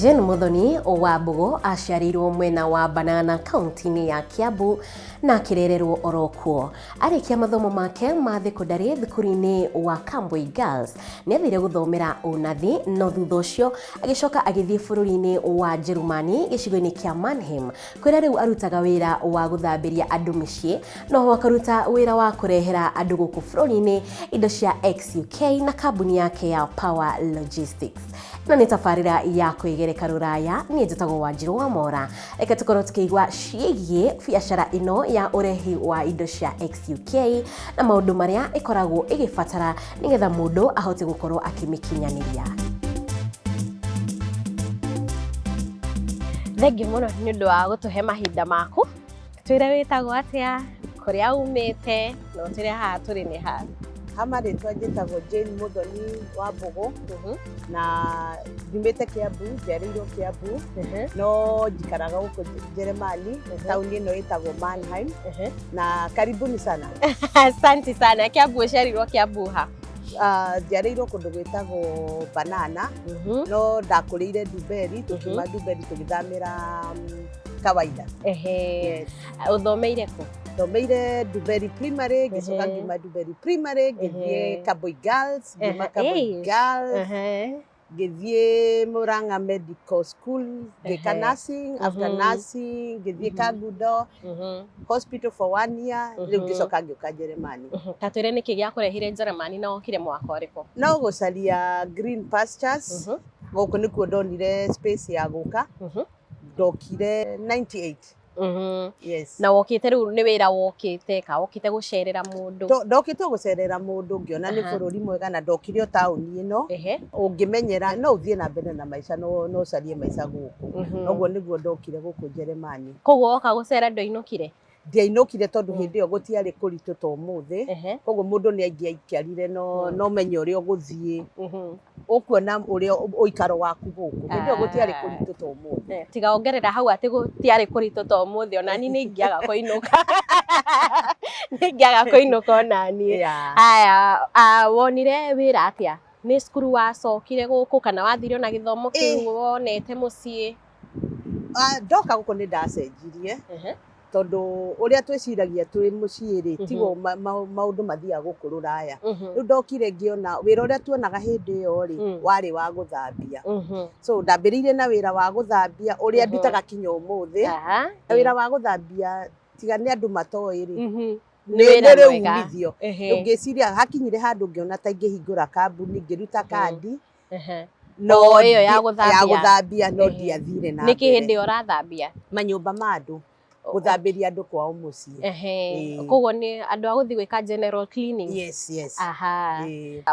Jane Muthoni wa Mbũgũ aciarĩirwo mwena wa Banana kaunti-inĩ ya Kiambu na akĩrererwo oro kuo. Arĩkia mathomo make ma thekondarĩ thukuru-inĩ wa Kambui Girls, nĩ athire gũthomera ũnathi no thutha ũcio agĩcoka agĩthiĩ bũrũri-inĩ wa Njerumani gĩcigo-inĩ kĩa Mannheim kũrĩa rĩu arutaga wĩra wa gũthambĩria andũ mĩciĩ noho akaruta wĩra wa kũrehera andũ gũkũ bũrũri-inĩ indo cia XUK na kambuni yake ya Power Logistics. Ĩno nĩ tabarĩra ya kwĩgereka rũraya, niĩ njĩtagwo Wanjirũ wa Mora. Reke tũkorwo tũkĩigua ciĩgiĩ biacara ĩno ya ũrehi wa indo cia XUK na maũndũ marĩa ĩkoragwo ĩgĩbatara nĩgetha mũndũ ahote gũkorwo akĩmĩkinyanĩria. Thengiũ mũno nĩ ũndũ wa gũtũhe mahinda maku. Twĩre wĩtagwo atĩa, kũrĩa umĩte, na ũtwĩre haha tũrĩ nĩ ha. Ha marĩtwa njĩtagwo Jane Muthoni wa Mbũgũ na njumĩte Kiambu, njiarĩirwo Kiambu no njikaraga gũkũ Njeremani, taũni ĩno ĩtagwo Mannheim na karibuni sana. Asante sana. Kiambu ũciarĩirwo Kiambu ha? Ah, njiarĩirwo kũndũ gwĩtagwo Banana no ndakũrĩire Ndumberi, tũkiuma Ndumberi tũgĩthamĩra Kawaida. Ehe. Ũthomeire kũ? Thomeire Ndumberi Primary, ngĩcoka ngiuma Ndumberi Primary ngĩthiĩ Kaboi Girls, ngiuma Kaboi Girls ngĩthiĩ Murang'a Medical School ngĩka nursing, after nursing ngĩthiĩ Kangundo Hospital for one year, rĩu ngĩcoka ngĩũka Njeremani. Ta twĩre nĩkĩ gĩakũrehire Njeremani na wokire mwaka ũrĩkũ? No gũcaria green pastures, gũkũ nĩkuo ndonire space ya gũka, ndokire 98. Yes. Na wokĩte rĩu nĩ wĩra wokĩte ka wokĩte gũcerera mũndũ? Ndokĩte gũcerera mũndũ ngĩona nĩ bũrũri mwega na ndokire o taũni ĩno. Ũngĩmenyera no ũthiĩ na mbere na maica no no ũcarie maica gũkũ. Ũguo nĩguo ndokire gũkũ Njeremani. Koguo woka gũcera ndwainũkire? Ndiainũkire tondũ hĩndĩ ĩyo gũtiarĩ kũritũ ta ũmũthĩ. Koguo mũndũ nĩ angĩaikarire no no menye ũrĩa ũgũthiĩ. Ũkuona ũrĩa ũikaro waku gũkũ. Hĩndĩ ĩyo gũtiarĩ kũritũ ta ũmũthĩ. Eh, tiga ongerera hau atĩ gũtiarĩ kũritũ ta ũmũthĩ, onani nĩ ingĩaga kũinũka. Nĩ ingĩaga kũinũka onaniĩ. Haya, ah, wonire wĩra atĩa? Nĩ cukuru wacokire gũkũ kana wathire ona gĩthomo kĩu wonete mũciĩ? Ah, ndoka gũkũ nĩ ndacenjirie tondũ ũrĩa twĩciragia twĩ mũciĩ rĩ tiguo maũndũ mathiaga gũkũ rũraya. Rĩu ndokire ngĩona wĩra ũrĩa tuonaga hĩndĩ ĩyo rĩ warĩ wa gũthambia. So ndambĩrĩirie na wĩra wa gũthambia ũrĩa ndutaga kinya ũmũthĩ. Na wĩra wa gũthambia tiga nĩ andũ matoĩ rĩ, Nĩ wĩra nĩ mwega. umithio. Rĩu ngĩciria hakinyire handũ ngĩona ta ingĩhingũra kambuni ngĩruta kandi no O ĩyo ya gũthambia. Ya gũthambia no ndiathire na Nĩkĩ mbere. hĩndĩ ĩyo ũrathambia? Manyũmba ma andũ, gũthambĩria andũ kwao mũciĩ. Koguo nĩ andũ a gũthiĩ gwĩka general cleaning? Yes, yes.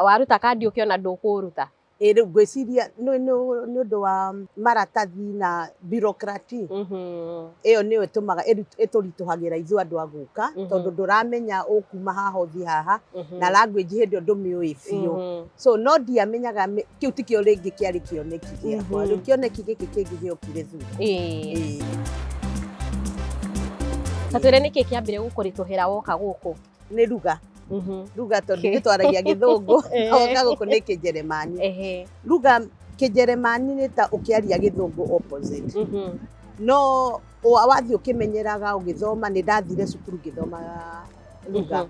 Waruta kandi ũkĩona ndũkũruta? Ĩ rĩu ngwĩciria nĩ ũndũ wa maratathi na bureaucracy ĩyo nĩyo ĩtũmaga ĩtũritũhagĩra ithuĩ andũ a gũka tondũ ndũramenya ũkuma haha ũthiĩ haha na language hĩndĩ ĩyo ndũmĩũĩ biũ. So no ndiamenyaga kĩu tikĩo rĩngĩ kĩarĩ kĩoneki gĩakwa. Rĩu kĩoneki gĩkĩ kĩngĩ gĩokire thutha. Ta twĩre nĩkĩ kĩambire gũkũritũhĩra woka gũkũ? Nĩ ruga. Ruga tondũ ithuĩ twaragia gĩthũngũ, woka gũkũ nĩ kĩnjeremani. Ruga kĩnjeremani nĩ ta ũkĩaria gĩthũngũ opposite. No wathiĩ ũkĩmenyeraga ũgĩthoma, nĩ ndathire cukuru ngĩthoma ruga.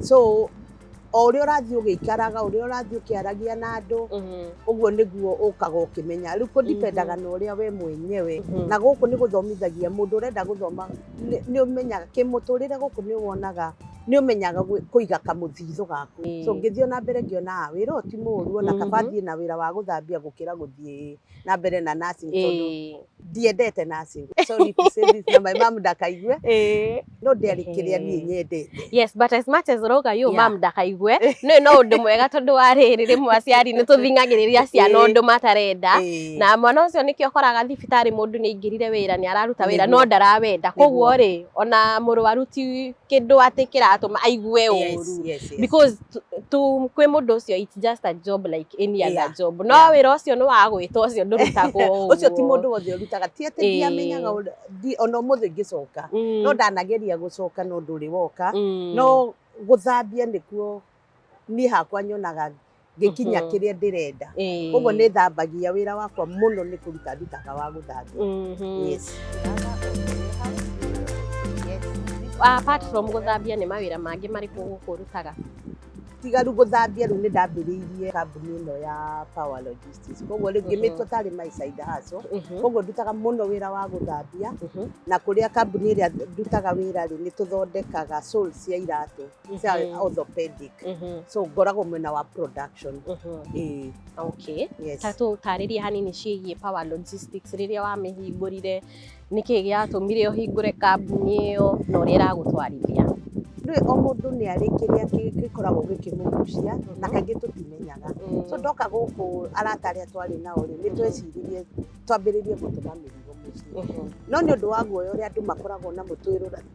So o ũrĩa ũrathiĩ ũgĩikaraga, ũrĩa ũrathiĩ ũkĩaragia na andũ, ũguo nĩguo ũkaga ũkĩmenya. Rĩu kũdipendaga na ũrĩa we mwenyewe. Na gũkũ nĩ gũthomithagia mũndũ ũrenda gũthoma, nĩ ũmenyaga kĩmũtũrĩre gũkũ nĩ wonaga, nĩ ũmenyaga kũiga kamũthithũ gaku. So ngĩthiĩ ona mbere ngĩona wĩra ũyũ ti mũru, ona kaba thiĩ na wĩra wa gũthambia gũkĩra gũthiĩ na mbere na nursing tondũ ndiendete nursing. Sorry to say this, na my mom ndakaigue. No ndĩarĩ kĩrĩa niĩ nyendete. Yes, but as much as ũrauga you mom ndakaigue, nĩ no ũndũ mwega tondũ wa rĩrĩ rĩmwe aciari nĩ tũthing'agĩrĩria ciana ũndũ matarenda. Na mwana ũcio nĩkĩo ũkoraga thibitarĩ mũndũ nĩ aingĩrire wĩra nĩ araruta wĩra no ndarawenda. Koguo rĩ, ona mũrwaru ti kĩndũ atĩ kĩratũma aigue ũru. Because kwĩ mũndũ ũcio it's just a job like any other job. No wĩra ũcio nĩ wa gwĩtwo ũcio ndũrutagwo ũguo. Ũcio ti mũndũ wothe ũrutaga. Ti atĩ ndiamenyaga ona ũmũthĩ ngĩcoka. No ndanageria gũcoka no ndũrĩ woka. No gũthambia nĩkuo niĩ hakwa nyonaga Ngĩkinya kĩrĩa ndĩrenda. Koguo nĩ thambagia, wĩra wakwa mũno nĩ kũruta ndutaga wa gũthambia. Yes. Apart from gũthambia, nĩ mawĩra mangĩ marĩkũ gũkũ ũrutaga? Tiga rĩu gũthambia, rĩu nĩ ndambĩrĩirie kambuni ĩno ya Power Logistics, koguo rĩu ngĩmĩtua tarĩ my side hustle. Koguo ndutaga mũno wĩra wa gũthambia, na kũrĩa kambuni ĩrĩa ndutaga wĩra rĩ, nĩ tũthondekaga soles cia iratũ cia orthopedic, so ngoragwo mwena wa production. Ĩĩ. Yes. Ta tũtarĩrie hanini ciĩgiĩ Power Logistics, rĩrĩa wamĩhingũrire, nĩkĩ gĩatũmire ũhingũre kambuni ĩyo na ũrĩa ĩragũtwarithia? Rĩu o mũndũ nĩ arĩ kĩrĩa gĩkoragwo gĩkĩmũgucia, na kaingĩ tũtimenyaga. So ndoka gũkũ, arata arĩa twarĩ nao rĩ, nĩ tweciririe twambĩrĩrie gũtũma mĩrigo mũciĩ, no nĩ ũndũ wa guoya ũrĩa andũ makoragwo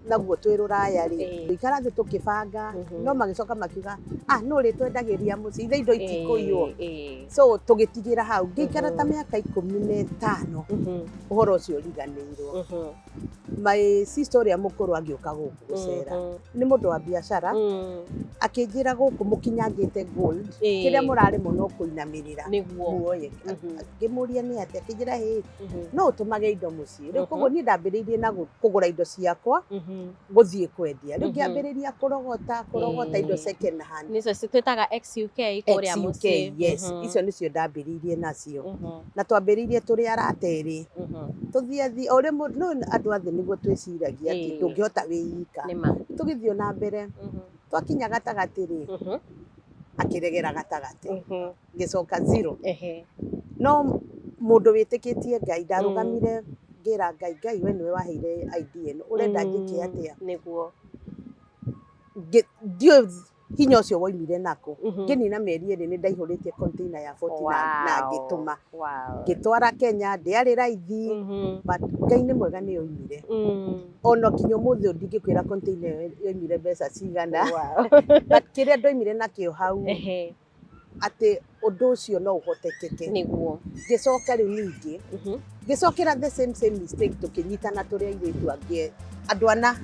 naguo twĩ rũraya rĩ, ikara thĩ tũkĩbanga, no magĩcoka makiuga, "Ah, no rĩ twendagĩria mũciĩ, ithe indo itikũiywo." So tũgĩtigĩra hau. Ngĩikara ta mĩaka 15 ũhoro ũcio ũriganĩirwo. My sister ũrĩa mũkũrũ agĩũka gũkũ gũcera, nĩ mũndũ wa biacara, akĩnjĩra, "Gũkũ mũkinyangĩte gold, kĩrĩa mũrarĩmwo no kũinamĩrĩra muoye." Ngĩmũria nĩ atĩa, akĩnjĩra, "Hĩ, no ũtũmage indo mũciĩ rĩu." Koguo niĩ ndambĩrĩirie na kũgũra indo ciakwa, gũthiĩ kwendia. Rĩu ngĩambĩrĩria kũrogota kũrogota indo second hand. Nĩcio twĩtaga XUK kũrĩa XUK, mũciĩ. Yes. Icio nĩcio ndambĩrĩirie nacio, na twambĩrĩirie tũrĩ arata erĩ, tũthiĩ o rĩmwe, no andũ othe nĩguo twĩciragia atĩ ndũngĩhota wĩ ika. Nĩma. Tũgĩthiĩ na mbere, twakinya gatagatĩ rĩ, akĩregera gatagatĩ, ngĩcoka zero. No mũndũ wĩtĩkĩtie Ngai, ndarũgamire ngĩra Ngai, "Ngai, we nĩwe waheire idea ĩno, ũrenda njĩke atĩa?" Ndiũĩ hinya ũcio woimire nakũ. Ngĩnina mĩeri 2 nĩ ndaihũrĩtie container ya 40 na ngĩtũma, ngĩtwara Kenya. Ndĩarĩ raithi, but Ngai nĩ mwega, nĩ yoimire. Ona kinya ũmũthĩ ũyũ ndingĩkwĩra container ĩyo yoimire mbeca cigana, but kĩrĩa ndoimire nakĩo hau, atĩ ũndũ ũcio no ũhotekeke. Ngĩcoka rĩu ningĩ ngĩcokera the same same mistake, tũkĩnyitana tũrĩ airĩtu angĩ, andũ ana.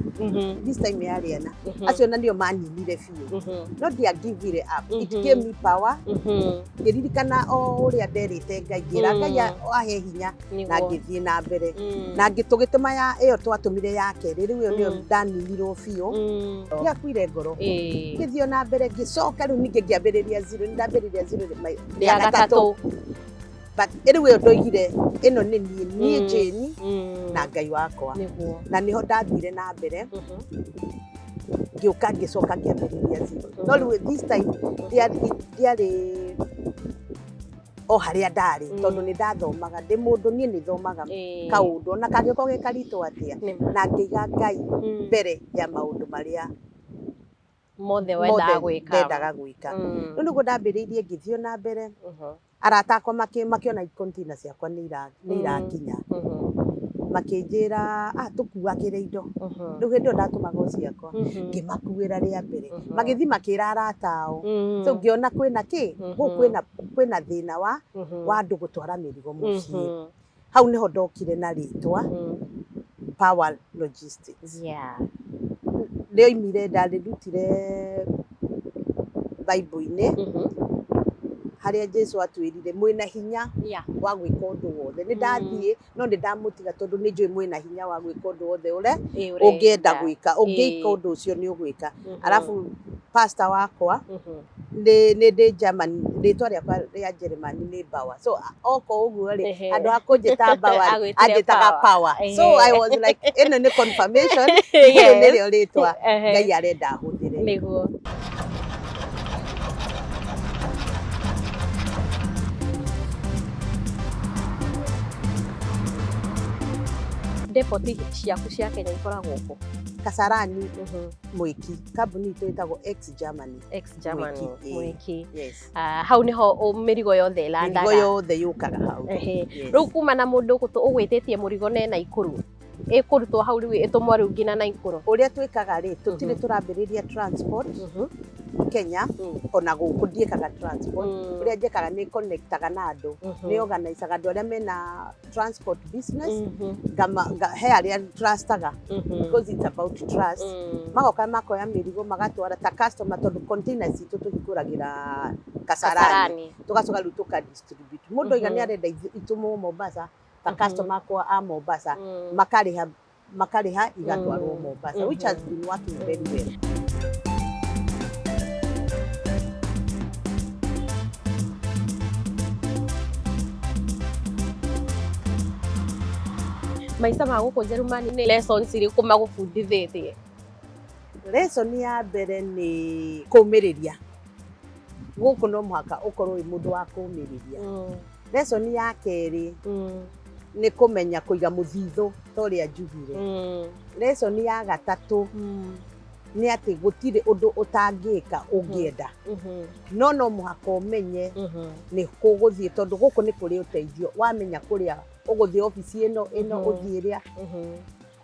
This time yarĩ ana. Acio na nĩo maninire biũ, no ndiangivire up. It gave me power. Ngĩririkana o ũrĩa nderĩte Ngai, ngĩra Ngai ahe hinya, na ngĩthiĩ na mbere na tũgĩtũma ya ĩyo twatũmire ya kerĩ. Rĩu ĩyo nĩyo ndaninirwo biũ, ndiakuire ngoro. Ngĩthiĩ na mbere, ngĩcoka rĩu ningĩ ngĩambĩrĩria zero. Nĩ ndambĩrĩria zero rĩa rĩa gatatũ, gatatũ. But rĩu ĩyo ndoigire ĩno nĩ niĩ, niĩ Jane na Ngai wakwa. Na nĩho ndathire na mbere, ngĩũka ngĩcoka ngĩambĩrĩria zero, no rĩu this time ndiarĩ o harĩa ndarĩ, tondũ nĩ ndathomaga, ndĩ mũndũ niĩ nĩ thomaga kaũndũ ona kangĩkorwo ge karitũ atĩa, na ngĩiga Ngai mbere ya maũndũ marĩa mothe wendaga mothe gwĩka. Ndendaga gwĩka. Rĩu nĩguo ndambĩrĩirie, ngĩthiĩ na mbere. Arata akwa makĩona container ciakwa nĩ irakinya, makĩnjĩra, "Ah, tũkuagĩre indo." Rĩu hĩndĩ ĩyo ndatũmaga o ciakwa, ngĩmakuĩra rĩa mbere, magĩthiĩ makĩra arata ao. So ngĩona kwĩna kĩ gũkũ, kwĩna thĩna wa andũ gũtwara mĩrigo mũciĩ. Hau nĩho ndokire na rĩtwa Power Logistics. Rĩoimire, ndarĩrutire Bible-inĩ, harĩa Jesu atwĩrire mwĩna hinya wa gwĩka ũndũ wothe. Nĩ ndathiĩ, no nĩ ndamũtiga tondũ nĩ njũĩ mwĩna hinya wa gwĩka ũndũ wothe ũrĩa Ĩ, ũngĩenda ũrenda. gwĩka, ũngĩka ũndũ ũcio nĩ ũgwĩka. Arabu pastor wakwa, nĩ ndĩ German, rĩtwa rĩakwa rĩa Germany nĩ Bauer, so oko ũguo rĩ, andũ a kũnjĩta Bauer rĩ, Agwĩtire anjĩtaga Power. Power. So I was like, ĩno nĩ confirmation, rĩrĩ nĩrĩo rĩtwa Ngai arenda hũthĩre. Depot ciaku cia Kenya ikoragwo kũ? Kasarani Mwiki, kambuni itũ ĩtagwo Ex Germany. Ex Germany. Mwiki, ĩĩ. Mwiki. Yes. Ah, hau niho mĩrigo yothe mĩrigo ĩlandaga. Yothe yũkaga hau. Yes. Rĩu kuma na mũndũ ũgwĩtĩtie mũrigo ne Naikuru. Ĩkũrutwo hau rĩu ĩtũmwo rĩu nginya Naikuru? Ũrĩa twĩkaga rĩ, tũtirĩ tũrambĩrĩria transport Kenya. Ona gũkũ ndiĩkaga transport. Ũrĩa njĩkaga nĩ connectaga na andũ, nĩ organizaga andũ arĩa mena transport business. He arĩa trustaga, because it's about trust. Magoka makoya mĩrigo magatwara ta customer, tondũ container citũ tũhingũragĩra Kasarani, tũgacoka rĩu tũka distribute. Mũndũ oiga nĩ arenda itũmwo Mombasa, ta customer akwa a Mombasa, makarĩha makarĩha igatwarwo Mombasa, which has been working very well. Maica ma gũkũ Njerumani, nĩ lessons irĩkũ magũbundithĩtie? Lesson ya mbere nĩ kũmĩrĩria. Gũkũ no mũhaka ũkorwo wĩ mũndũ wa kũmĩrĩria. Lesson ya kerĩ nĩ kũmenya kũiga mũthithũ, ta ũrĩa njugire. Lesson ya gatatũ nĩ atĩ gũtirĩ ũndũ ũtangĩka ũngĩenda, no mũhaka ũmenye nĩ kũgũthiĩ, tondũ gũkũ nĩ kũrĩ ũteithio. Wamenya kũrĩa ũgũthiĩ, obici ĩno ĩno, ũthiĩ ĩrĩa.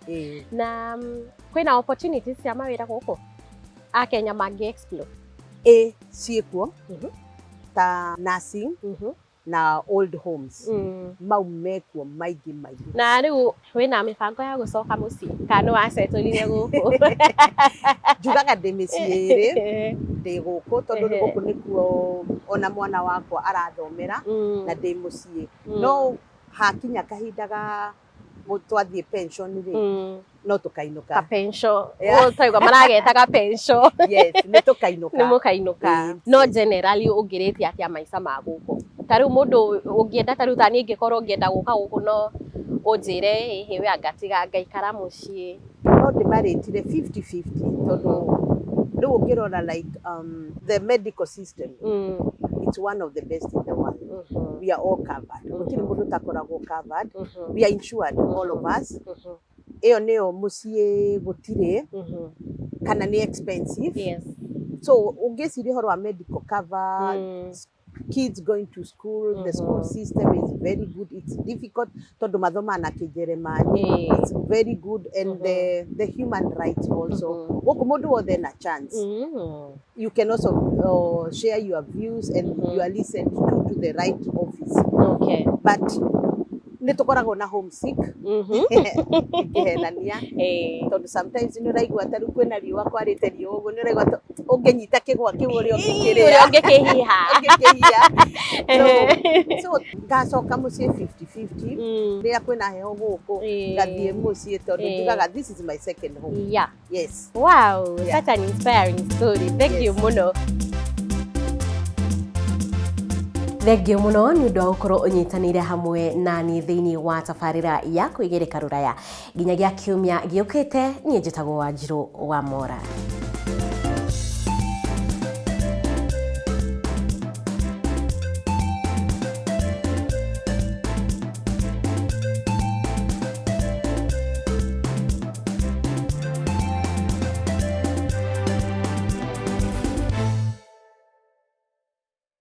Ĩĩ. Na kwĩna opportunities cia mawĩra gũkũ akenya mangĩ explore? Ĩ, ciĩkuo, ta nursing na old homes. Mau mekuo maingĩ maingĩ. Na rĩu wĩna mĩbango ya gũcoka mũciĩ kana nĩ wacetũrire gũkũ? Njugaga ndĩ mĩciĩ ĩrĩ, ndĩ gũkũ tondũ gũkũ nĩkuo ona mwana wakwa arathomera, na ndĩ mũciĩ. No hakinya kahinda ga twathiĩ pension rĩ, no tũkainũka. Kapension. Yeah. Taigua marageta kapension. Yes, nĩ tũkainũka. Nĩ mũkainũka. Ĩĩ. No generally ũngĩrĩtie atĩa maica ma gũkũ? Ta rĩu mũndũ ũngĩenda, ta rĩu ta niĩ ingĩkorwo ngĩenda gũka gũkũ, no ũnjĩre ĩhĩ we angatiga ngaikara mũciĩ? No ndĩmarĩtire 50-50, tondũ rĩu ũngĩrora like the medical system, it's one of the best in the world. We are all covered. Gũtirĩ mũndũ ũtakoragwo covered. We are insured, all of us. Ĩyo nĩyo mũciĩ gũtirĩ, kana nĩ expensive. So ũngĩciria ũhoro wa medical cover, kids going to school, the school system is very good. It's difficult tondũ mathomaga na Kĩnjeremani. It's very good, and the human rights also. Gũkũ mũndũ wothe ena chance. You can also share your views and you are listened to the right office. But nĩ tũkoragwo na homesick, ngĩhenania, tondũ sometimes nĩ ũraigua ta rĩu kwĩna riũa, kwarĩte riũa ũguo, nĩ ũraigua ta ũngĩnyita kĩgwa kĩu ũrĩa ũngĩkĩrĩa. Ũrĩa ũngĩkĩhiha. Ũngĩkĩhiha. So ngacoka mũciĩ 50-50. Rĩrĩa kwĩna heho gũkũ, ngathiĩ mũciĩ, tondũ njugaga this is my second home. Yes. Wow, such an inspiring story. Thank you mũno. Thengio mũno nĩ ũndũ wa gũkorwo ũnyitanĩire hamwe na niĩ thĩinĩ wa tabarĩra ya kwĩgereka rũraya. Nginyagia kiumia gĩũkĩte, niĩ njĩtagwo Wanjirũ wa Mora.